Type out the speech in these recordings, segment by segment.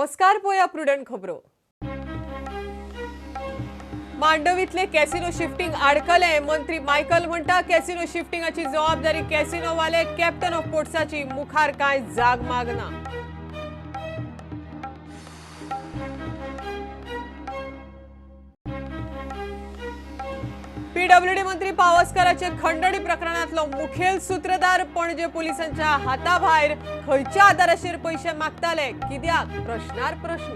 नमस्कार, पोया प्रुडंट खबरो. मांडवीतले कॅसिनो शिफ्टिंग आडकले. मंत्री मायकल म्हणटा कॅसिनो शिफ्टिंगाची जबाबदारी कॅसिनोवाले कॅप्टन ऑफ पोर्ट्साची, मुखार काय जाग मागना. पीडब्ल्यूडी मंत्री पावसकराचे खंडणी प्रकरणातलो मुखेल सूत्रधार पणजे पोलिसांच्या हाताभायर खंयच्या आधाराचेर पैशे मागताले कित्याक प्रश्नार प्रश्न.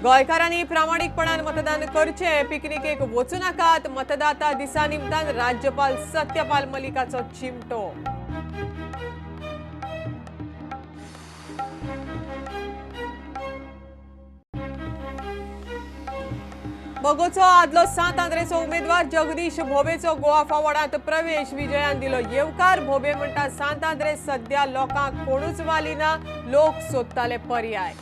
गोंयकारांनी प्रामाणीकपणान मतदान करचें, पिकनिकेक वचूं नाकात, मतदाता दिसा निमतान राज्यपाल सत्यपाल मलिकाचो चिमटो. मगोचो आदलो सांत आंद्रेचो उमेदवार जगदीश भोबेचो गोवा फॉरवर्डांत प्रवेश, विजयान दिलो येवकार. भोबे म्हणटा सांत आंद्रे सध्या लोकांक कोणूच वाली ना, लोक सोदताले पर्याय.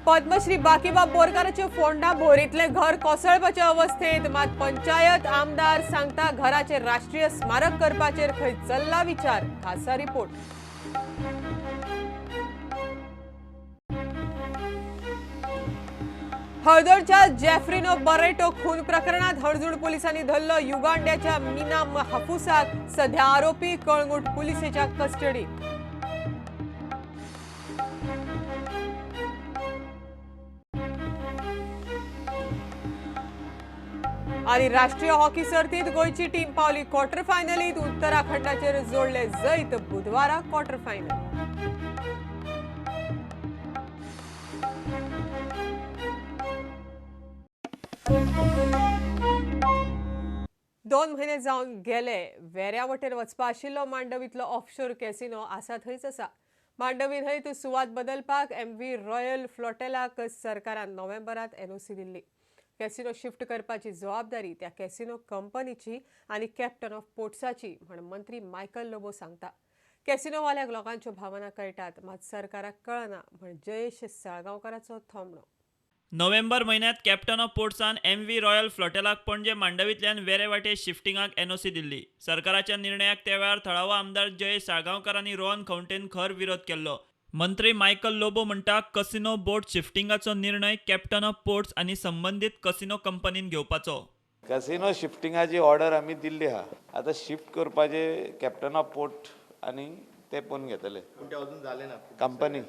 पद्मश्री बाकीबाब बोरकाराचे फोंडा भोरीतले घर कोसळपाचे अवस्थेत, मात पंचायत आमदार सांगता घराचे राष्ट्रीय स्मारक करपाचेर खंय चल्ला विचार. खासा रिपोर्ट. हळदोणच्या जेफ्रिनो बरेटो खून प्रकरणात हळदोण पोलिसांनी धरलो युगांड्याच्या मीना हाफुसाक, सध्या आरोपी कळंगूट पोलिसेच्या कस्टडीत. आणि राष्ट्रीय हॉकी सर्तीत गोंयची टीम पावली क्वॉर्टर फायनलीत, उत्तराखंडाचेर जोडले जैत, बुधवारा क्वॉर्टर फायनल. दोन म्हयने जावन गेले वेऱ्या वटेन वचपा आशिल्लो मांडवीतलो ऑफशोर कॅसिनो आसा थंयच आसा. मांडवी न्हंयत सुवात बदलपाक एमव्ही रॉयल फ्लोटेलाक सरकारान नोव्हेंबरात एनओसी दिल्ली. कॅसिनो शिफ्ट करपाची जबाबदारी त्या कॅसिनो कंपनीची आनी कॅप्टन ऑफ पोर्ट्साची म्हण मंत्री मायकल लोबो सांगता. कॅसिनोवाल्याक लोकांच्यो भावना कळटात, मात सरकाराक कळना म्हण जयेश साळगांवकाराचो थोमणो. नोव्हेंबर म्हयन्यांत कॅप्टन ऑफ पोर्ट्सान एमव्ही रॉयल फ्लोटेलाक पणजे मांडवींतल्यान वेरे वाटे शिफ्टिंगाक एनओसी दिल्ली. सरकाराच्या निर्णयाक त्या वेळार थळावो आमदार जयेश साळगांवकार आनी रोहन खंवटेन खर विरोध केल्लो. मंत्री मायकल लोबो म्हणटा कसिनो बोट शिफ्टिंगाचो निर्णय कॅप्टन ऑफ पोर्ट्स आनी संबंदीत कसिनो कंपनीन घेवपाचो. कसिनो शिफ्टिंगाची ऑर्डर आमी दिल्ली आहा, आतां शिफ्ट करपाचे कॅप्टन ऑफ पोर्ट आनी ते पळोवन घेतले. अजून जालें ना कंपनी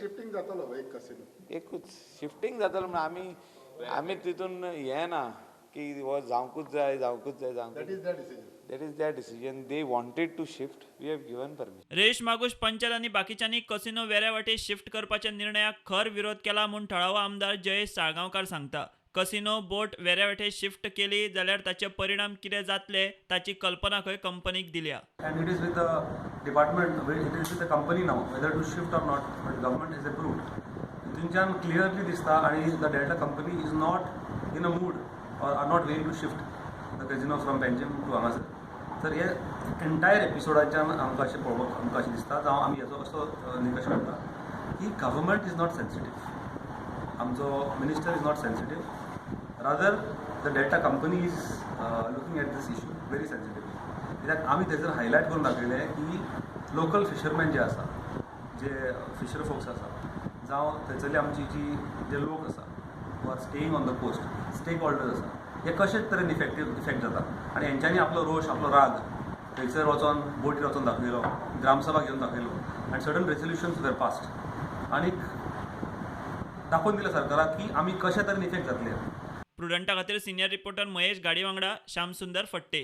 शिफ्टिंग जातलो एक कसिनो एकूच शिफ्टिंग जातलो म्हण आमी आमी तितून हें ना की हो जावंकूच जाय जावंकूच जाय जावंकूच. That is their decision. They wanted to shift. We have given permission. Reis Magos panchayat आनी बाकीच्यांनी कसिनो वेऱ्या वाटे शिफ्ट करपाच्या निर्णयाक खर विरोध केला म्हूण थळावो आमदार जयेश साळगांवकार सांगता. कसिनो बोट वेऱ्या वाटे शिफ्ट केली जाल्यार ताचे परिणाम कितें जातले ताची कल्पना खंय कंपनीक दिल्या. And it is with the department, it is with the company now whether to shift or not, but government is approved. थंयच्यान क्लियरली दिसता आनी the Delta company is not in a mood or are not willing to shift the casino from Panjim to हांगासर. तर हे entire एपिसोडाच्यान आमकां अशें पळोवपाक आमकां अशें दिसता, जावं आमी हेजो असो निकश काडटा की गव्हर्मेंट is not sensitive, आमचो minister is not sensitive, rather the Delta company is looking at this issue very sensitively. कित्याक आमी थंयसर हायलायट करून दाखयलें की लोकल फिशरमॅन जे आसा, जे फिशर फोक्स आसा, जावं थंयसरली आमची जी जे लोक आसा who are staying on the coast, stakeholders आसा, हे कशे तरेन इफेक्ट जाता आनी हेंच्यांनी आपलो रोश आपलो राग थंयसर वचोन बोटीर वचोन दाखयलो, ग्रामसभा घेवन दाखयलो आनी सर्टन रेजोल्युशन्स वर पास्ड आनी दाखोवन दिलें सरकाराक की आमी कशे तरेन इफेक्ट जातले. प्रुडंटा खातीर सिनियर रिपोर्टर महेश गाडी वांगडा श्यामसुंदर फट्टे.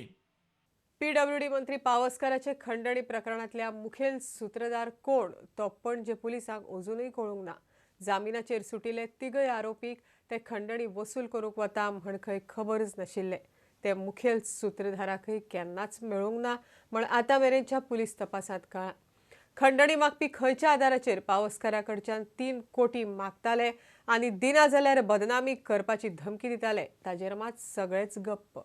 पीडब्ल्यूडी मंत्री पावसकराचे खंडणी प्रकरणातल्या मुखेल सूत्रधार कोण तो पणजे पुलिसांक अजूनय कळूंक ना. जामिनाचेर सुटिल्ले तिगय आरोपीक ते खंडणी वसूल करूंक वता म्हण खंय खबरच नाशिल्ले. ते मुखेल सूत्रधाराकय केन्नाच मेळूंक ना म्हण आतां मेरेनच्या पुलीस तपासांत कळ्ळां. खंडणी मागपी खंयच्या आधाराचेर पावसकरा कडच्यान 3 कोटी मागताले आनी दिना जाल्यार बदनामी करपाची धमकी दिताले ताजेर मात सगळेच गप्प.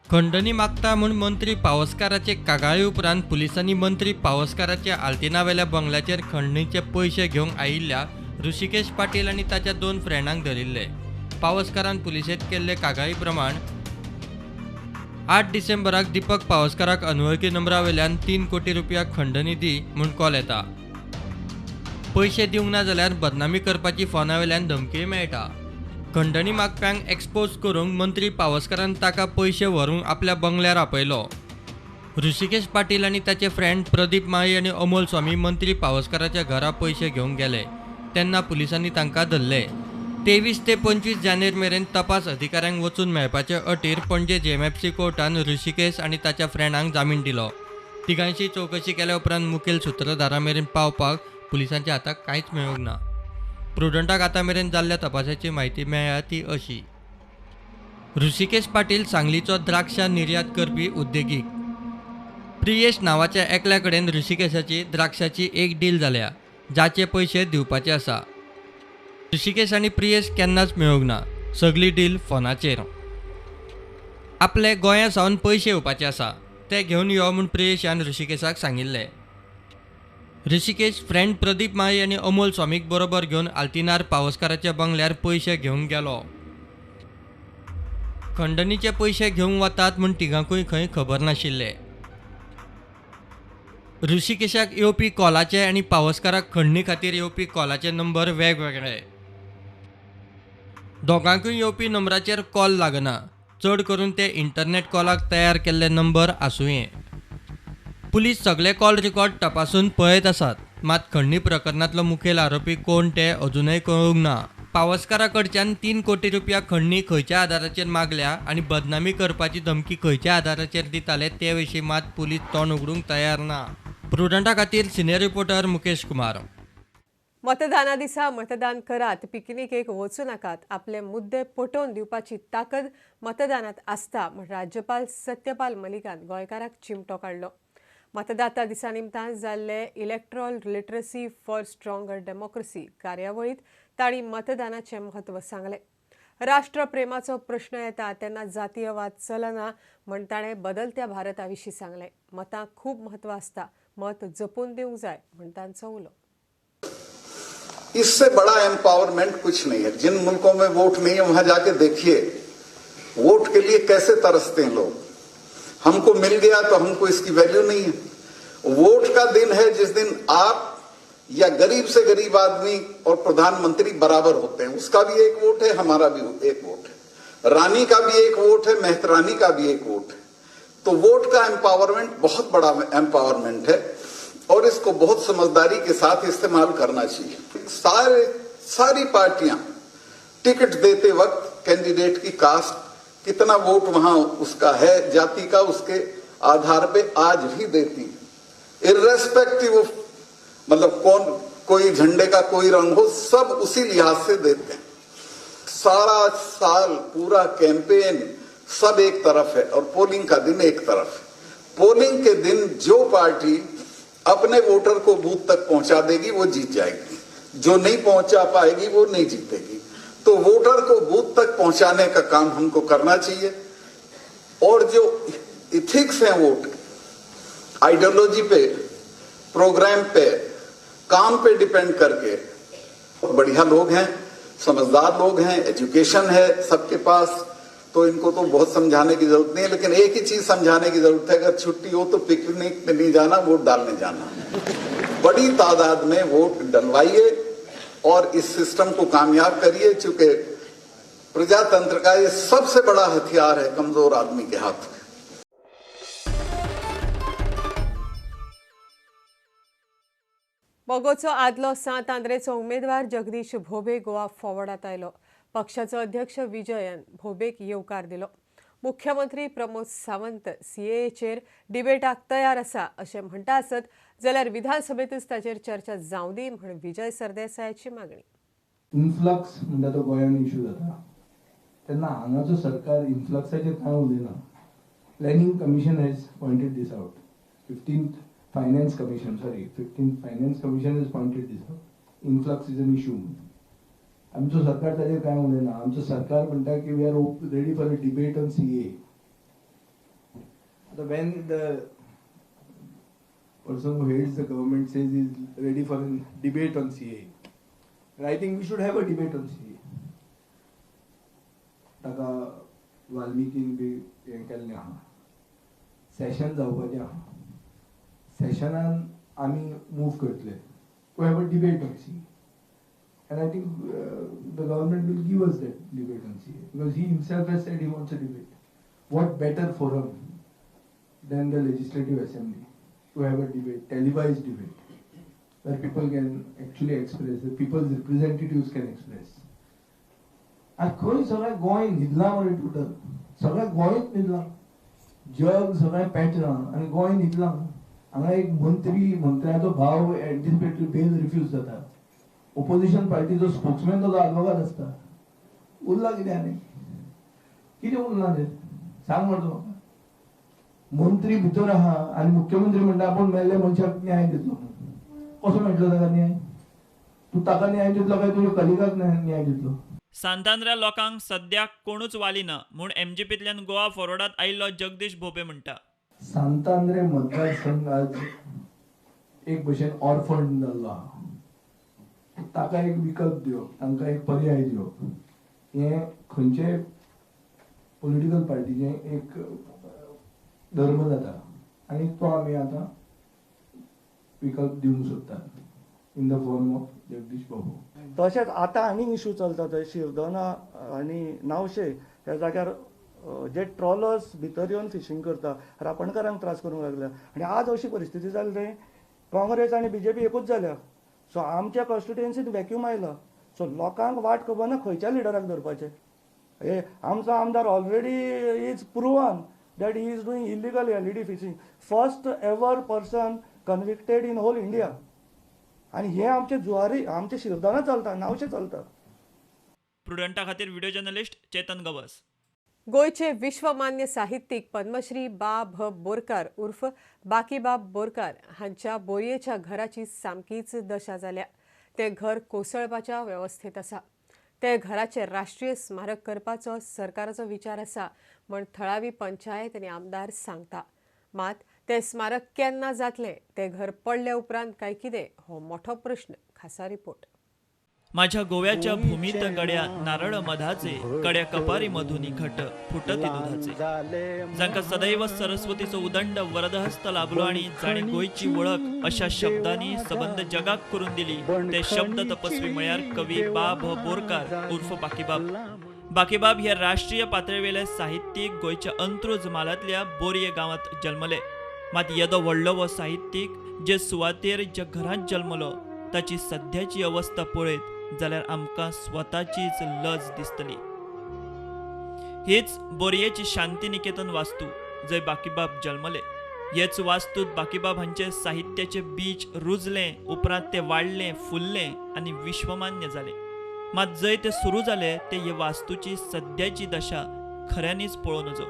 खंडणी मागता म्हूण मंत्री पावसकाराचे कागाळी उपरांत पुलिसांनी मंत्री पावसकाराच्या आल्तिनावेल्या बंगल्याचेर खंडणीचे पयशे घेवंक आयिल्ल्या ऋषिकेश पाटील आनी ताच्या 2 फ्रेंडांक धरिल्ले. पावसकारान पुलिसेंत केल्ले कागाळी प्रमाण 8 डिसेंबराक दीपक पावसकाराक अनवळखी नंबरा वेल्यान 3 कोटी रुपया खंडणी दी म्हूण कॉल येता. पयशे दिवंक ना जाल्यार बदनामी करपाची फोना वेल्यान धमकीय मेळटा. खंडणी मागप्यांक एक्सपोज करूंक मंत्री पावसकारान ताका पयशे व्हरूंक आपल्या बंगल्यार आपयलो. ऋषिकेश पाटील आनी ताचे फ्रेंड प्रदीप माळी आनी अमोल स्वामी मंत्री पावसकाराच्या घरा पयशे घेवंक गेले तेन्ना पुलिसांनी तांकां धरले. 23 ते 25 जानेर मेरेन तपास अधिकाऱ्यांक वचून मेळपाचे अटीर पणजे JMFC कोर्टान ऋषिकेश आनी ताच्या फ्रेंडांक जामीन दिलो. तिगांची चवकशी केल्या उपरांत मुखेल सुत्रधारा मेरेन पावपाक पुलिसांच्या हाताक कांयच मेळूंक ना. प्रुडंटाक आतां मेरेन जाल्ल्या तपासाची म्हायती मेळ्ळ्या ती अशी. ऋषिकेश पाटील सांगलीचो द्राक्षां निर्यात करपी उद्देगीक. प्रियेश नांवाच्या एकल्या कडेन ऋषिकेशाची द्राक्षाची एक डील जाल्या जाचे पयशे दिवपाचे आसा. ऋषिकेश आनी प्रियेश केन्नाच मेळूंक ना. सगली डील फोनाचेर. आपले गोंया सावन पयशे येवपाचे आसा ते घेवन यो म्हूण प्रियेशान ऋषिकेशाक सांगिल्लें. ऋषिकेश फ्रेंड प्रदीप माळी आनी अमोल स्वामीक बरोबर घेवन आल्तिनार पावसकाराच्या बंगल्यार पयशे घेवंक गेलो. खंडणीचे पयशे घेवंक वतात म्हूण तिगांकूय खंय खबर नाशिल्लें. ऋषिकेशाक येवपी कॉलाचे आनी पावसकाराक खंडणी खातीर येवपी कॉलाचे नंबर वेगवेगळे. दोगांकूय येवपी नंबराचेर कॉल लागना. चड करून ते इंटरनेट कॉलाक तयार केल्ले नंबर आसुये. पुलीस सगळे कॉल रिकॉर्ड तपासून पळयत आसात. मात खंडणी प्रकरणांतलो मुखेल आरोपी कोण ते अजुनय कळूंक ना. पावसकारा कडच्यान 3 कोटी रुपया खंडणी खंयच्या आदाराचेर मागल्या आनी बदनामी करपाची धमकी खंयच्या आदाराचेर दिताले ते विशीं मात पुलीस तोंड उगडूंक तयार ना. प्रुडंटा खातीर सिनियर रिपोर्टर मुकेश कुमार. मतदाना दिसा मतदान करात, पिकनिकेक वचूं नाकात. आपले मुद्दे पटोवन दिवपाची ताकद मतदानात आसता म्हण राज्यपाल सत्यपाल मलिकान गोंयकाराक चिमटो काडलो. मतदाता दिसा निमतान जाल्ले electoral literacy for stronger democracy कार्यावळीत तांणी मतदानाचें म्हत्व सांगलें. राष्ट्रप्रेमाचो प्रश्न येता तेन्ना जातीयवाद चलना म्हण ताणें बदलत्या भारता विशीं सांगलें. मतांक खूब म्हत्व आसता, मत जपून दिवंक जाय म्हण तांचो उलो. इससे बड़ा एम्पावरमेंट कुछ नहीं है. जिन मुल्कों में वोट नहीं है वहां जाके देखिए वोट के लिए कैसे तरसते हैं लोग. हमको मिल गया तो हमको इसकी वैल्यू नहीं है. वोट का दिन है जिस दिन आप या गरीब से गरीब आदमी और प्रधानमंत्री बराबर होते हैं. उसका भी एक वोट है, हमारा भी एक वोट है, रानी का भी एक वोट है, मेहतरानी का भी एक वोट है. तो वोट का एम्पावरमेंट बहुत बड़ा एम्पावरमेंट है और इसको बहुत समझदारी के साथ इस्तेमाल करना चाहिए. सारी पार्टियां टिकट देते वक्त कैंडिडेट की कास्ट, कितना वोट वहां उसका है, जाति का, उसके आधार पे आज भी देती है. इररेस्पेक्टिव ऑफ मतलब कौन, कोई झंडे का कोई रंग हो, सब उसी लिहाज से देते हैं. सारा साल पूरा कैंपेन सब एक तरफ है और पोलिंग का दिन एक तरफ है. पोलिंग के दिन जो पार्टी अपने वोटर को बूथ तक पहुंचा देगी वो जीत जाएगी, जो नहीं पहुंचा पाएगी वो नहीं जीतेगी. तो वोटर को बूथ तक पहुंचाने का काम हमको करना चाहिए. और जो इथिक्स हैं वोट, आइडियोलॉजी पे, प्रोग्राम पे, काम पे डिपेंड करके, बढ़िया लोग हैं, समझदार लोग हैं, एजुकेशन है सबके पास, तो इनको तो बहुत समझाने की जरूरत नहीं है. लेकिन एक ही चीज समझाने की जरूरत है, अगर छुट्टी हो तो पिकनिक में नहीं जाना, वोट डालने जाना. बड़ी तादाद में वोट डलवाइए और इस सिस्टम को कामयाब करिए, चूंकि प्रजातंत्र का ये सबसे बड़ा हथियार है कमजोर आदमी के हाथ में. मगोचो आदलो सांत आंद्रेचो उमेदवार जगदीश भोबे गोवा फॉरवर्डात आयलो. पक्षाचो अध्यक्ष विजयन भोबेक येवकार दिलो. मुख्यमंत्री प्रमोद सावंत सीएएचेर डिबेटाक तयार आसा अशें म्हणटा आसत जाल्यार विधानसभेतूच ताचेर चर्चा जावं दी म्हण विजय सरदेसायाची मागणी. इन्फ्लक्स म्हणटा तो गोंयांत इशू जाता तेन्ना हांगाचो सरकार इन्फ्लक्साचेर कांय उलयना. Planning commission has pointed this out. 15th Finance Commission, sorry, 15th Finance Commission has pointed this out. Influx is an issue. आमचो सरकार ताचेर कांय उलयना. आमचो सरकार म्हणटा की we are ready for a debate on CAA. आतां when the person who heads the government says is ready for a debate on CAA, I think we should have a debate on CAA. ताका वाल्मिकीन बी हें केल्लें आहा. सेशन जावपाचें आहा, सेशनान आमी move करतले to have a debate on CAA. And I think the government will give us that debate on CAA because he himself has said he wants a debate. What better forum than the Legislative Assembly to have a debate, televised debate, where people can actually express, the people's representatives can express. आज खंय सगळें गोंय न्हिदलां मरे total, सगळें गोंयच न्हिदलां, जग सगळें पेटलां आनी गोंय न्हिदलां. हांगा एक मंत्री, मंत्र्याचो भाव एंटिसिपेटरी बेल रिफ्यूज जाता, ओपोजिशन पार्टीचो स्पोक्समॅन ताजो आदवोगाद आसता. उरला कितें आनी कितें उरलां तें सांग मरे तूं म्हाका. मंत्री भितर आहा आनी मुख्यमंत्री म्हणटा आपूण मेल्ल्या मनशाक न्याय दितलो म्हणून. कसो मेळटलो ताका न्याय? तूं ताका न्याय दितलो काय तुज्या कलिगाक न्याय दितलो? सांतांद्र्या लोकांक सद्याक कोणूच वाली ना म्हूण एमजीपींतल्यान गोवा फॉरवर्डात आयिल्लो जगदीश भोपे म्हणटा. सांतांद्रे मतदारसंघ आज एक भशेन ऑर्फन जाल्लो आहा. ताका एक विकल्प दिवप, तांकां एक पर्याय दिवप हें खंयचेय पॉलिटिकल पार्टीचें एक धर्म जाता आनी तो आमी आतां विकल्प दिवंक सोदतात in the form of Jagdish Babu. तशेंच आतां आनीक इशू चलता थंय शिरदोना आनी नावशे ह्या जाग्यार जे ट्रॉलर्स भितर येवन फिशींग करता, रापणकारांक त्रास करूंक लागल्या. आनी आज अशी परिस्थिती जाली थंय काँग्रेस आनी बीजेपी एकूच जाल्या. सो आमच्या कॉन्स्टिट्युएन्सीन वॅक्यूम आयला. सो लोकांक वाट खबर ना खंयच्या लिडराक धरपाचें. हे आमचो आमदार already is proven that he is doing illegal LED fishing, first ever person convicted in whole India. आनी हे आमचे जुवारी, आमचे शिरदोना चलता, नावशे चलता. प्रुडंटा खातीर व्हिडिओ जर्नलिस्ट चेतन गवस. गोंयचे विश्वमान्य साहित्यीक पद्मश्री बा भ बोरकार उर्फ बाकीबाब बोरकार हांच्या बोरयेच्या घराची सामकीच दशा जाल्या. ते घर कोसळपाच्या वेवस्थेत आसा. ते घराचे राष्ट्रीय स्मारक करपाचो सरकाराचो विचार आसा म्हण थळावी पंचायत आनी आमदार सांगता. मात ते स्मारक केन्ना जातले, ते घर पडल्या उपरांत काय कितें, हो मोठो प्रश्न. खासा रिपोर्ट. माझ्या गोव्याच्या भूमीत गड्या नारळ मधाचे, कड्या कपारी मधुनी घट फुटती दुधाचे. जांका सदैव सरस्वतीचो उदंड वरदहस्त लाभलो आणि जाणे गोंयची वळख अशा शब्दांनी सबंद जगाक करून दिली ते शब्द तपस्वी म्हळ्यार कवी बा भ बोरकार उर्फ बाकीबाब. बाकीबाब हे राष्ट्रीय पातळेवेले साहित्यीक गोंयच्या अंत्रुज म्हालांतल्या बोरये गांवांत जल्मले. मात येदो व्हडलो हो साहित्यीक जे सुवातेर ज्या घरांत जल्मलो ताची सद्याची अवस्था पळयत जाल्यार आमकां स्वताचीच लज दिसतली. हीच बोरयेची शांतिनिकेतन वास्तू जंय बाकीबाब जल्मले. हेच वास्तूत बाकीबाब हांचे साहित्याचे बीज रुजलें, उपरांत ते वाडलें, फुललें आनी विश्वमान्य जालें. मात जंय ते सुरू जाले ते हे वास्तूची सद्याची दशा खऱ्यांनीच पळोवं नजो.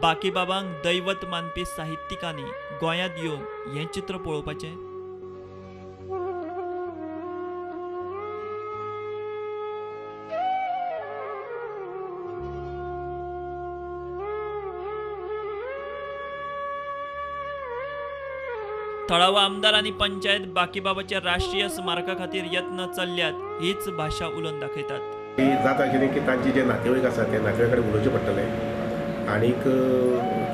बाकीबाबांक दैवत मानपी साहित्यिकांनी गोंयांत येवन हें चित्र पळोवपाचें? थळावो आमदार आनी पंचायत बाकीबाबाच्या राष्ट्रीय स्मारका खातीर यत्न चल्ल्यात हीच भाशा उलोवन दाखयतात. जाता आशिल्लें की तांचे जे नातेवाईक आसा ते नातेवाईक कडेन उलोवचें पडटलें आनीक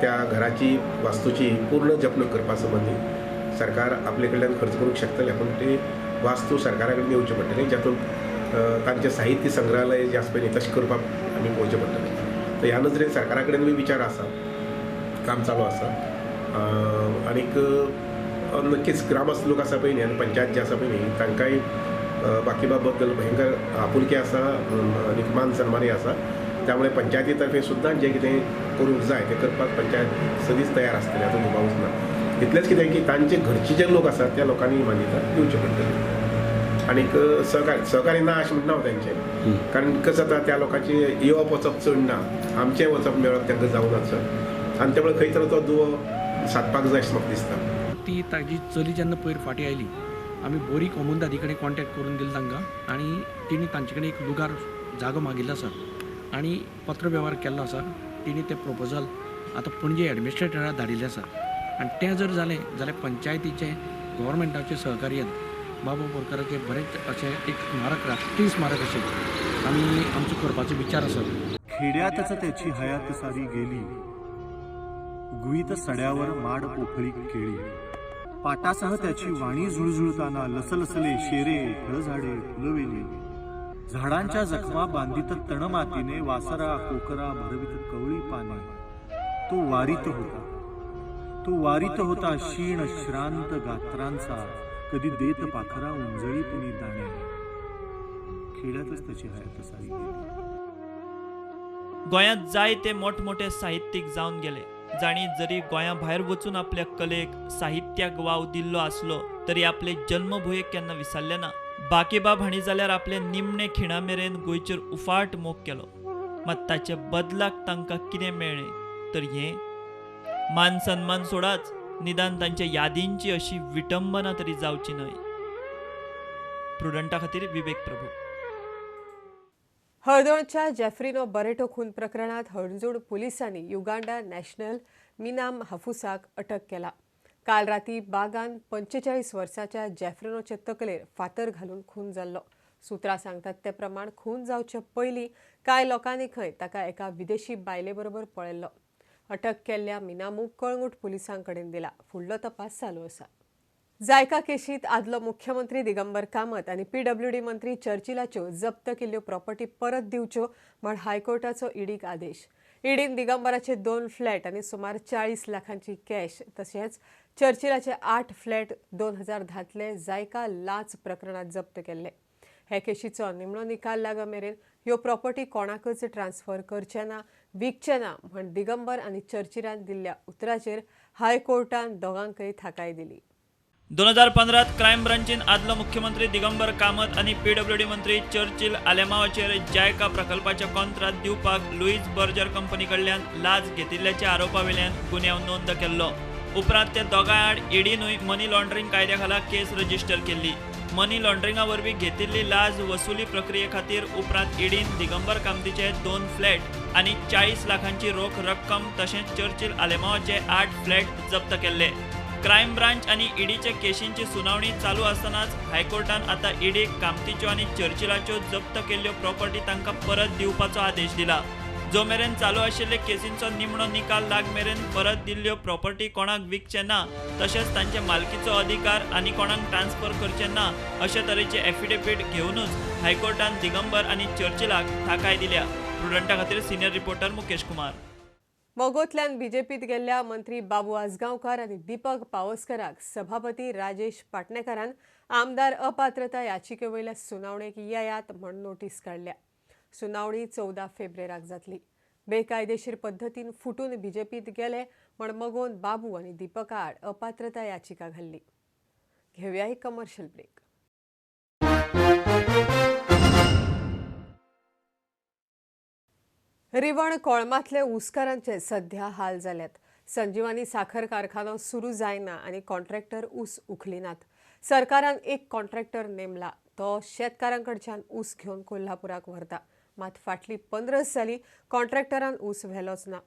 त्या घराची वास्तूची पूर्ण जपणूक करपा संबंदी सरकार आपले कडल्यान खर्च करूंक शकतलें, पूण ती वास्तू सरकारा कडेन येवची पडटली, जातूंत तांचें साहित्य संग्रहालय जें आसा पळय न्ही तशें करपाक आमी पळोवचें पडटलें. तर ह्या नदरेन सरकारा कडेन बी विचार आसा, काम चालू आसा आनीक नक्कीच ग्रामस्थ लोक आसा पळय न्ही आनी पंचायत जे आसा पळय न्ही तांकांय बाकीबाब बद्दल भयंकर आपुलकी आसा आनी मान सन्मानय आसा. त्यामुळे पंचायती तर्फे सुद्दां जें कितें करूंक जाय तें करपाक पंचायत सदींच तयार आसतली, हातूंत दुबावूच ना. इतलेंच कितें की तांचे घरचे जे लोक आसात त्या लोकांनी मान्यता दिवची पडटली आनीक सहकार्य ना अशें म्हणना हांव तांचें, कारण कसं जाता त्या लोकांचें येवप वचप चड ना, आमचें वचप मेळप तांकां जावना चड आनी त्यामुळे खंय तर तो दुवो सादपाक जाय अशें म्हाका दिसता. ती ताजी चली जेन्ना पयर फाटीं आयली आमी बोरी कोमुनदादी कडेन कॉन्टेक्ट करून दिलो तांकां आनी तिणी तांचे कडेन एक लुगार जागो मागिल्लो आसा आनी पत्र वेव्हार केल्लो आसा. तिणी तें प्रपोजल आतां पणजे एडमिनिस्ट्रेटराक धाडिल्लें आसा आनी तें जर जालें जाल्यार पंचायतीचें गव्हर्मेंटाचें सहकार्यान बाबा बोरकाराचें बरेंच अशें एक स्मारक, राष्ट्रीय स्मारक अशें आमी आमचो करपाचो विचार आसा. खेड्यातच त्याची हयात सारी गेली. गुईत सड्यावर माड पोफळी केळी. पाटासह त्याची वाणी झुळझुळताना लसलसले शेरे, फळझाडे, फुलवेली. झाडांच्या जखमा बांधित तणमातीने, वासरा कोकरा भरवित कवळी पाने. तो वारीत होता, तो वारीत होता क्षीण श्रांत गात्रांचा, कधी देत पाखरा उंजळीतनी दाणे. खेड्यातच त्याची हयात सारी गेली. गोंयांत जायते मोठमोठे साहित्यीक जावन गेले जाणी जरी गोंया भायर वचून आपल्या कलेक साहित्याक वाव दिल्लो आसलो तरी आपले जन्मभुंयेक केन्ना विसरले ना. बाकीबाब हांणी जाल्यार आपले निमणे खिणा मेरेन गोंयचेर उफाट मोग केलो. मात ताचे बदलाक तांकां कितें मेळ्ळें तर हें मान सन्मान सोडाच, निदान तांच्या यादींची अशी विटंबना तरी जावची न्हय. प्रुडंटा खातीर विवेक प्रभू. हळदोणच्या जेफ्रिनो बरेटो खून प्रकरणात हणजूण पुलिसांनी युगांडा नॅशनल मिनाम हाफुसाक अटक केला. काल राती बागान 45 वर्साच्या जेफ्रिनोचे तकलेर फातर घालून खून जाल्लो. सूत्रां सांगतात ते प्रमाण खून जावचे पयलीं कांय लोकांनी खंय ताका एका विदेशी बायले बरोबर पळयल्लो. अटक केल्ल्या मिनामूक कळंगूट पुलिसां कडेन दिला. फुडलो तपास चालू आसा. जायका केशीत आदलो मुख्यमंत्री दिगंबर कामत आनी पीडब्ल्यूडी मंत्री चर्चिलाच्यो जप्त केल्ल्यो प्रॉपर्टी परत दिवच्यो म्हण हायकोर्टाचो ईडीक आदेश. ईडीन दिगंबराचे 2 फ्लॅट आनी सुमार 40 लाखांची कॅश तशेंच चर्चिलाचे 8 फ्लॅट 2010तले जायका लाच प्रकरणात जप्त केल्ले. हे केशीचो निमणो निकाल लाग मेरेन ह्यो प्रॉपर्टी कोणाकच ट्रान्सफर करचे ना, विकचे ना म्हण दिगंबर आनी चर्चिलान दिल्ल्या उतराचेर हायकोर्टान दोगांकय थाकाय दिली. 2015 क्रायम ब्रांचीन आदलो मुख्यमंत्री दिगंबर कामत आनी पीडब्ल्यूडी मंत्री चर्चिल आलेमावाचेर जायका प्रकल्पाचे कॉन्त्रात दिवपाक लुईस बर्जर कंपनी कडल्यान लाच घेतिल्ल्याच्या आरोपा वेल्यान गुन्यांव नोंद केल्लो. उपरांत ते दोगांय आड ईडीनूय मनी लॉन्ड्रिंग कायद्या खाला केस रजिस्टर केल्ली. मनी लॉन्ड्रिंगा वरवीं घेतिल्ली लाच वसुली प्रक्रिये खातीर उपरांत ईडीन दिगंबर कामतीचे 2 फ्लॅट आनी 40 लाखांची रोख रक्कम तशेंच चर्चिल आलेमावाचे 8 फ्लॅट जप्त केल्ले. क्रायम ब्रांच आनी ईडीचे केशींची सुनावणी चालू आसतनाच हायकोर्टान आतां ईडीक कामतीच्यो आनी चर्चिलाच्यो जप्त केल्ल्यो प्रॉपर्टी तांकां परत दिवपाचो आदेश दिला. जो मेरेन चालू आशिल्ले केसींचो निमणो निकाल लाग मेरेन परत दिल्ल्यो प्रॉपर्टी कोणाक विकचे ना तशेंच तांचे मालकीचो अधिकार आनी कोणाक ट्रान्सफर करचे ना अशे तरेचे एफिडेवीट घेवनूच हायकोर्टान दिगंबर आनी चर्चिलाक थाकाय दिल्या. प्रुडंटा खातीर सिनियर रिपोर्टर मुकेश कुमार. मगोंतल्यान बीजेपीत गेल्ल्या मंत्री बाबू आजगांवकार आनी दीपक पावसकराक सभापती राजेश पाटणेकारान आमदार अपात्रता याचिके वयल्या सुनावणेक येयात म्हण नोटीस काडल्या. सुनावणी 14 फेब्रुवारीक जातली. बेकायदेशीर पद्दतीन फुटून बीजेपीत गेले म्हण मगोन बाबू आनी दीपका आड अपात्रता याचिका घाल्ली. घेवया एक कमर्शियल ब्रेक. रिवण कोळमांतले ऊसकारांचे सध्या हाल जाल्यात. संजीवनी साखर कारखानो सुरू जायना आनी कॉन्ट्रॅक्टर ऊस उखलिनात. सरकारान एक कॉन्ट्रॅक्टर नेमला, तो शेतकारांकडच्यान ऊस घेवन कोल्हापुराक व्हरता. मात फाटली 15 जाली कॉन्ट्रॅक्टरान ऊस व्हेलोच ना.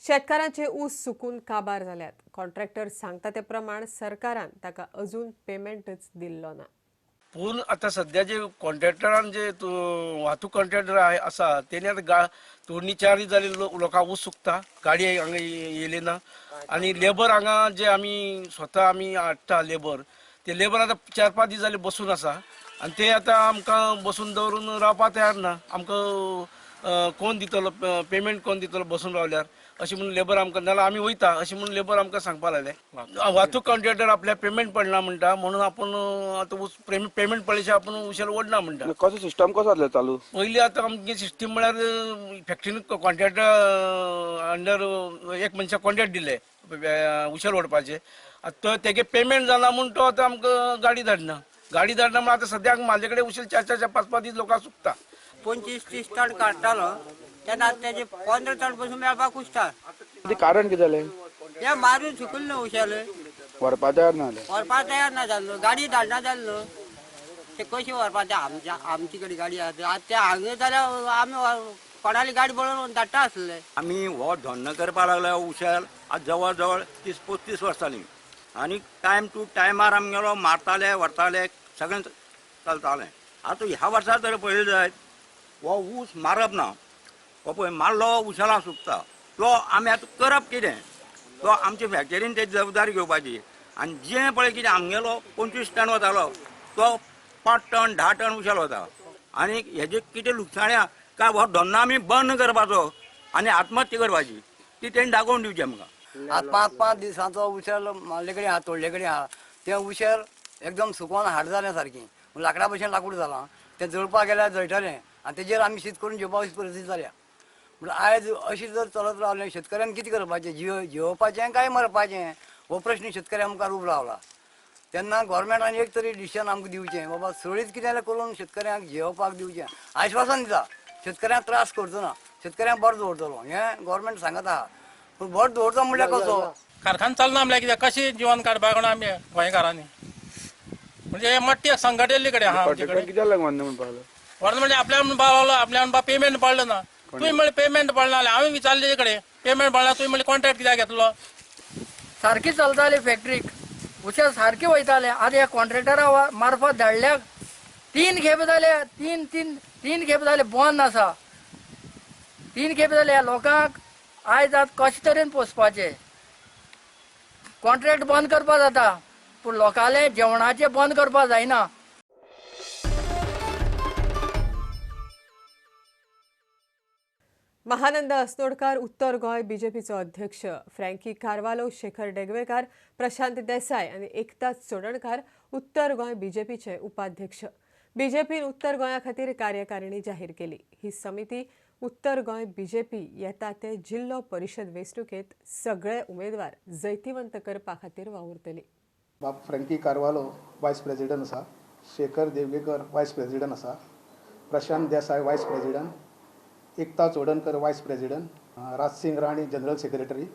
शेतकारांचे ऊस सुकून काबार जाल्यात. कॉन्ट्रॅक्टर सांगता ते प्रमाण सरकारान ताका अजून पेमेंटच दिल्लो ना. पूण आतां सद्या जे कॉन्ट्रॅक्टरान जे वाहतूक कॉन्ट्रॅक्टर आसा तेणी आतां तोडणी 4 दीस जाली लोकांक ऊस सुकता, गाडी हांगा येयली ना आनी लेबर हांगा जे आमी स्वता आमी हाडटा लेबर, ते लेबर आतां 4-5 दीस जाले बसून आसा आनी ते आतां आमकां बसून दवरून रावपाक तयार ना. आमकां कोण दितलो पेमेंट, कोण दितलो बसून रावल्यार अशें म्हणून लेबर आमकां, नाल्यार आमी वयता अशें म्हणून लेबर आमकां सांगपाक लागले. वाहतूक कॉन्ट्रॅक्टर आपल्या पेमेंट पडना म्हणटा म्हणून आपूण आतां पेमेंट पडल्याशिवाय आपूण उशेल ओडना म्हणटा. कसो सिस्टम कसो जातलो चालू? पयलीं आतां आमची सिस्टम म्हळ्यार फॅक्टरीन कॉन्ट्रॅक्टर अंडर एक मनशाक कॉन्ट्रॅक्ट दिले उशेल ओडपाचें, आतां तो तेगे पेमेंट जाना म्हूण तो आतां आमकां गाडी धाडना. गाडी धाडना म्हूण आतां सद्याक म्हाजे कडेन उशेल 4-4, 5-5 दीस लोकांक सुकता. 25-30 टन काडटालो तेन्ना तेजे 15 टन पसून मेळपाक कुसता. कारण कितें जालें? ते मारून सुकले न्हू उशेल, व्हरपा तयार ना जालें, व्हरपा तयार ना जाल्लो, गाडी धाडना जाल्लो. ते कशी व्हरपा? ते आमचे कडेन गाडी आसा, आतां ते हांगा जाल्यार आमी कोणाली गाडी पळोवन धाडटा आसले. आमी हो धंदो करपाक लागले उशेल आज जवळ जवळ 30-35 वर्सां जालीं आनी टायम टू टायमार आमगेलो मारताले व्हरताले सगळें चलतालें. आतां ह्या वर्सा तर पळयलें जायत हो ऊस मारप ना, हो पळय मारलो उशेलां सुकता तो आमी आतां करप कितें तो आमच्या फॅक्टरीन तेजी जबाबदारी घेवपाची. आनी जें पळय कितें आमगेलो 25 टन वतालो तो 5 टन 10 टन उशेल वता. आनी हेजे कितें लुकसाण आहा काय हो धंदो आमी बंद करपाचो आनी आत्महत्या करपाची ती तेणी दाखोवन दिवची आमकां. आतां 5 5 दिसांचो उशेल मारले कडेन आहा, तोडले कडेन आहा, तें उशेल एकदम सुकोन हाड जालें सारकें, लाकडा भशेन लाकूड जालां, तें जळपाक गेल्यार जळटलें आनी तेजेर आमी शीत करून जेवपा अशी परिस्थिती जाल्या. म्हणल्यार आयज अशी जर चलत रावलें शेतकऱ्यान कितें करपाचें, जियोवपाचें काय मरपाचें हो प्रश्न शेतकऱ्या मुखार उबो रावला. तेन्ना गोवोरमेंटान एक तरी डिसिजन आमकां दिवचें, बाबा सळीत कितें जाल्यार करून शेतकऱ्यांक जियोवपाक दिवचें, आश्वासन दिता शेतकऱ्यांक त्रास करचो ना, शेतकऱ्यांक बरो दवरतलो हें गोवोरमेंट सांगत आहा, पूण बरो दवरतो म्हणल्यार कसो? कारखानो चलना म्हणल्यार कितें कशें जिवन काडपाक कोण आमी गोंयकारांनी, म्हणजे हे मोठे संकट येयल्ले कडेन आहा आमचे कडेन. कित्याक लागून म्हणपाक व्हडलो म्हणजे आपल्या म्हणपाक लागलो, आपल्या म्हणपा पेमेंट पडलें ना, तुवें म्हणलें पेमेंट पडना जाल्यार हांवें विचारलें तेजे कडेन पेमेंट पडना तुवें म्हणलें कॉन्ट्रॅक्ट कित्याक घेतलो. सारकी चलताली फॅक्टरीक, उशें सारकें वयतालें. आतां ह्या कॉन्ट्रॅक्टरा मार्फत धाडल्याक 3 खेप जाले, तीन खेप जाले बंद आसा, 3 खेप जाले. ह्या लोकांक आयज आतां कशे तरेन पोसपाचें? कॉन्ट्रॅक्ट बंद करपा जाता पूण लोकांले जेवणाचें बंद करपा जायना. महानंद अस्नोडकार उत्तर गोंय बीजेपीचो अध्यक्ष, फ्रँकी कार्वालो, शेखर डेगवेकार, प्रशांत देसाय आनी एकता चोडणकार उत्तर गोंय बीजेपीचे उपाध्यक्ष. बीजेपीन उत्तर गोंया खातीर कार्यकारिणी जाहीर केली. ही समिती उत्तर गोंय बीजेपी येता ते जिल्लो परिशद वेंचणुकेंत सगळे उमेदवार जैतिवंत करपा खातीर वावुरतली. बाब फ्रँकी कार्वालो वायस प्रेसिडेंट आसा, शेखर देवगेकर वायस प्रेसिडेंट आसा, Prashant Desai vice president, Ekta Chodankar vice president, Rajsingh Rane general secretary,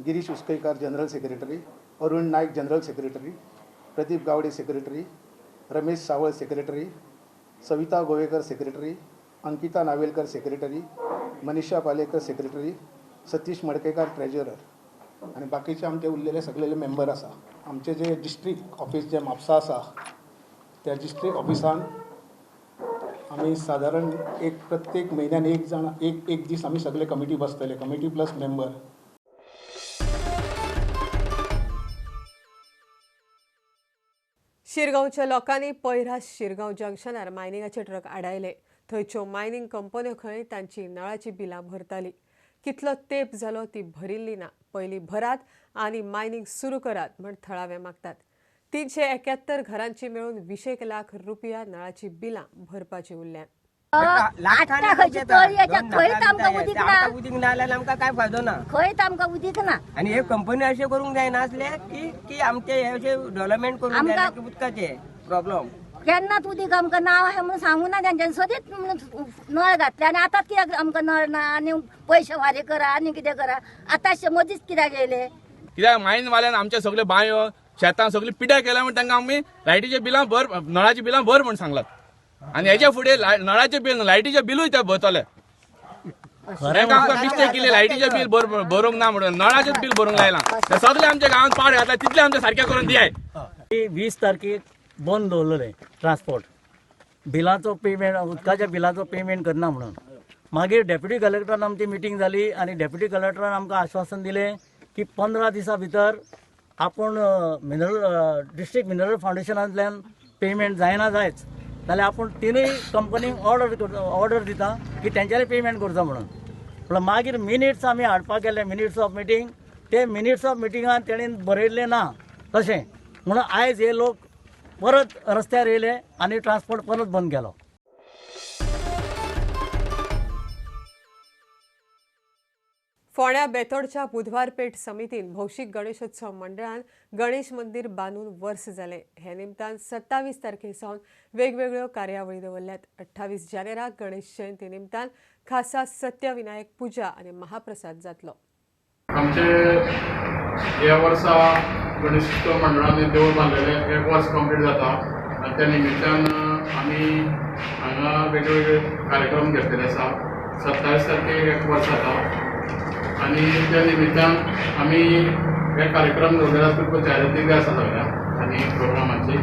Girish Uskaikar general secretary, Arun Naik general secretary, Pradeep Gawade secretary, Ramesh Sawal secretary, Savita Govekar secretary, Ankita Navelkar secretary, Manisha Palekar secretary, Satish Madkekar treasurer आनी बाकीचे आमचे उरलेले सगळे member आसा. आमचे जे district office जे म्हापसा आसा त्या district ऑफिसान आमी सादारण एक प्रत्येक म्हयन्यान एक जाण एक दीस आमी सगळे कमिटी बसतले, कमिटी प्लस मेंबर. शिरगांवच्या लोकांनी पैरास शिरगांव जंक्शनार मायनिंगाचे ट्रक आडायले. थंयच्यो मायनिंग कंपन्यो खंय तांची नळाची बिलां भरताली. कितलो तेप जालो ती भरिल्ली ना. पयलीं भरात आनी मायनिंग सुरू करात म्हण थळावे मागतात. 371 घरांची मेळून 20 लाख रुपया नळाची बिलां भरपाची उरल्यात. उदीक ना जाल्यार आमकां काय फायदो ना, खंयच आमकां उदीक ना. आनी हे कंपनी अशें करूंक जायना आसले की आमचे हे अशें डेव्हलपमेंट करूंक जायना की उदकाचे प्रॉब्लम. केन्नाच उदीक आमकां ना अशें म्हणून सांगू ना तेंच्यांनी, सदींच नळ घातले आनी आतांच कित्याक आमकां नळ ना आनी पयशे फारीक करा आनी कितें करा, आतांशे मदींच कित्याक येयले? कित्याक मायनवाल्यान आमचे सगळे बांयो शेतां सगळी पिड्यार केल्या म्हण तांकां आमी लायटीचे बिलां भर, नळाची बिलां भर म्हण सांगलात. आनी हेच्या फुडें नळाचें बील लायटीचें बिलूय ते भरतले. आमकां मिस्टेक केली, लायटीचें बील भरूंक ना म्हणून नळाचें बील भरूंक लायलां. ते सगळे आमच्या गांवांत पाड घातला तितले आमचे सारकें करून दियाय. 20 तारखेक बंद दवरलें ट्रान्सपोर्ट, बिलाचो पेमेंट, उदकाच्या बिलाचो पेमेंट करना म्हणून. मागीर डेप्युटी कलेक्टरान आमची मिटींग जाली आनी डेप्युटी कलेक्टरान आमकां आश्वासन दिलें की 15 दिसां भितर आपूण मिनरल डिस्ट्रिक्ट मिनरल फावंडेशनांतल्यान पेमेंट जायना जायच जाल्यार आपूण तिनूय कंपनीक ऑर्डर दिता की तेंच्यांनी पेमेंट करचो म्हणून. पूण मागीर मिनिट्स आमी हाडपाक गेले, मिनिट्स ऑफ मिटींग, ते मिनिट्स ऑफ मिटिंगान तेणेन बरयल्लें ना तशें म्हणून आयज हे लोक परत रस्त्यार येयले आनी ट्रान्सपोर्ट परत बंद केलो. फोंड्या बेतोडच्या बुधवारपेठ समितीन भौशीक गणेशोत्सव मंडळान गणेश मंदिर बांदून वर्स जालें. हे निमतान 27 तारखे सावन वेगवेगळ्यो कार्यावळी दवरल्यात. 28 जानेराक गणेश जयंती निमतान खासा सत्यविनायक पुजा आनी महाप्रसाद जातलो. आमचे ह्या वर्सा गणेशोत्सव मंडळान देवूळ बांदलेलें एक वर्स कंप्लीट जाता आनी त्या निमित्तान आमी हांगा वेगवेगळे कार्यक्रम घेतलेले आसा. 27 तारखेक एक वर्स जाता आनी त्या निमित्तान आमी हे कार्यक्रम दवरलेले आसा. तुमकां जायराती दिल्ली आसा सगळ्या आनी प्रोग्रामाची.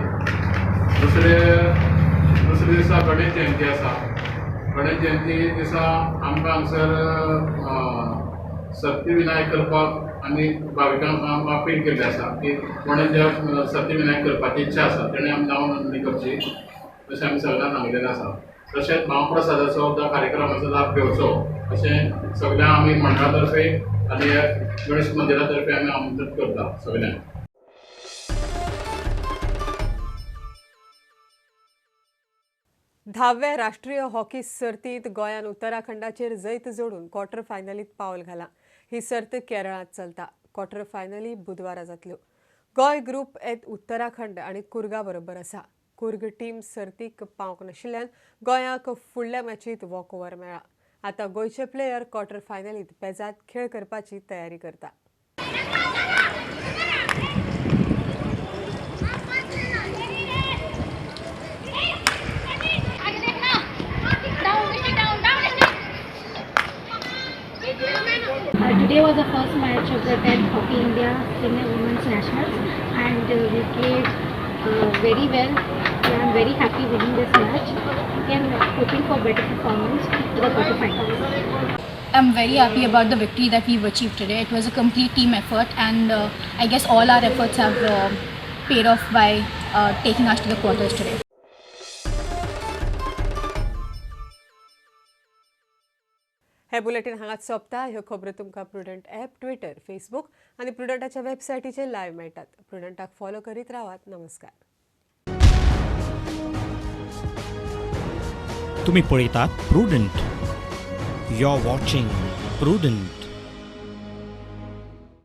दुसरे दिसा गणेश जयंती आसा. गणेश जयंती दिसा आमकां हांगसर सत्यविनायक करपाक आनी भाविकांक अपील केल्ली आसा की कोणें ज्या सत्यविनायक करपाची इच्छा आसा तेणें आमी नांव नोंदणी करची अशें आमी सगळ्यांक सांगिल्लें आसा. तशेंच महाप्रसादाचो त्या कार्यक्रमाचो लाभ घेवचो अशें सगळ्यांक आमी मंडळा तर्फे आनी गणेश मंदिरा तर्फे आमी आमंत्रित करता सगळ्यांक. धाव्या राष्ट्रीय हॉकी सर्तींत गोंयान उत्तराखंडाचेर जैत जोडून क्वॉर्टर फायनलीत पावल घालां. ही सर्त केरळांत चलता. क्वॉर्टर फायनली बुधवारा जातल्यो. गोंय ग्रुप एत उत्तराखंड आनी कुर्गा बरोबर आसा. कुर्ग टीम सर्तीक पावंक नाशिल्ल्यान गोंयाक फुडल्या मॅचींत वॉक ओव्हर मेळ्ळा. आतां गोंयचे प्लेयर क्वॉर्टर फायनलीत पेजाद खेळ करपाची तयारी करता. Today was the first match of the 10th Hockey India Senior Women's Nationals, and we played very well. I am very happy winning this match. Again, hoping for better performance to the quarterfinals. I'm very happy about the victory that we've achieved today. It was a complete team effort, and I guess all our efforts have paid off by taking us to the quarters today. हे bulletin हांगाच सोंपता. ह्यो खबरो तुमकां prudent app, Twitter, Facebook आनी प्रुडंटाच्या वेबसायटीचेर live मेळटात. प्रुडंटाक follow करीत रावात. नमस्कार. तुम्ही पळयतात Prudent. You are watching Prudent.